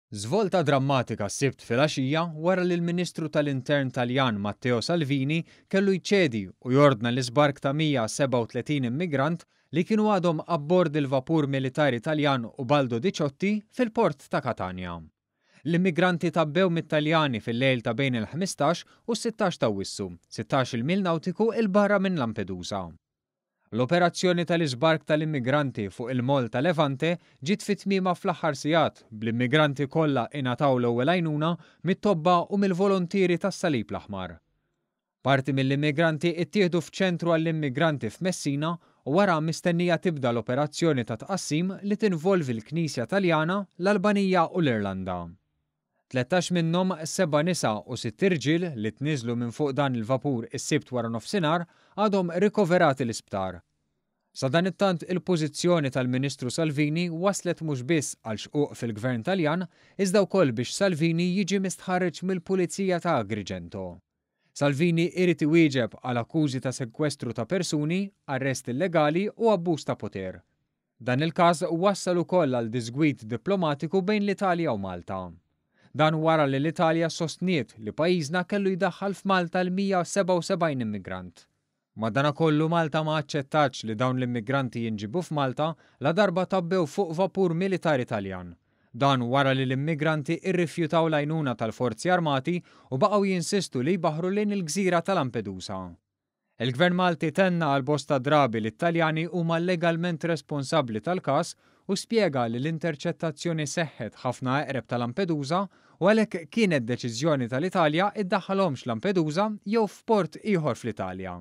Żvolta drammatika s-Sibt filgħaxija wara li l-Ministru tal-Intern Taljan Matteo Salvini kellu jċedi u jordna l-iżbark ta' 137 immigrant li kienu għadhom abbord il-vapur militari Taljan Ubaldo Diciotti fil-port ta' Katanja. L-immigranti tgħabbew mit-Taljani fil-lejl ta' bejn il-15 u s-16 t'Awwissu, 16-il mil nawtiku 'il barra minn Lampedusa. L-operazzjoni tal-iżbark tal-immigranti fuq il-moll ta' Levante ġiet fi tmiemha fl-aħħar sigħat, bl-immigranti kollha ingħataw l-ewwel għajnuna mit-tobba u mill-volontieri tas-Salib l-Aħmar. Parti mill-immigranti ttieħdu f'ċentru għall-immigranti f'Messina u wara mistennija tibda l-operazzjoni ta' tqassim li tinvolvi l-Knisja Taljana, l-Albanija u l-Irlanda. 13 minnhom, seba' nisa u sitt irġiel, li tniżżlu minn fuq dan il-vapur is-Sibt waranofsinhar għadhom rikoverati l-isptar. Sadanittant il-pożizzjoni tal-Ministru Salvini wasslet mhux biss għal xquq fil-Gvern Taljan iżda wkoll biex Salvini jiġi mistħarreġ mill-Pulizija ta' Agrigento. Salvini irid iwieġeb għal akkużi ta' sekwestru ta' persuni, arrest illegali u abbuż ta' poter. Dan il-każ wassal ukoll għal diżgwid diplomatiku bejn l-Italja u Malta. Dan wara li l-Italja sostniet li pajjiżna kellu jdaħħal f'Malta l-177 immigrant. Madanakollu Malta ma aċċettatx li dawn l-immigranti jinġiebu f'Malta ladarba tgħabbew fuq vapur militari Taljan. Dan wara li l-immigranti rrifjutaw l-għajnuna tal-Forzi Armati u baqgħu jinsistu li jbaħħru lejn il-gżira ta' Lampedusa. Il-Gvern Malti tenna għal bosta drabi li t-Taljani huma legalment responsabbli tal-każ u spjega li l-interċettazzjoni seħħet ħafna eqreb ta' Lampedusa u għalhekk kienet deċiżjoni tal-Italja iddaħħalhomx Lampedusa jew f'port ieħor fl-Italja.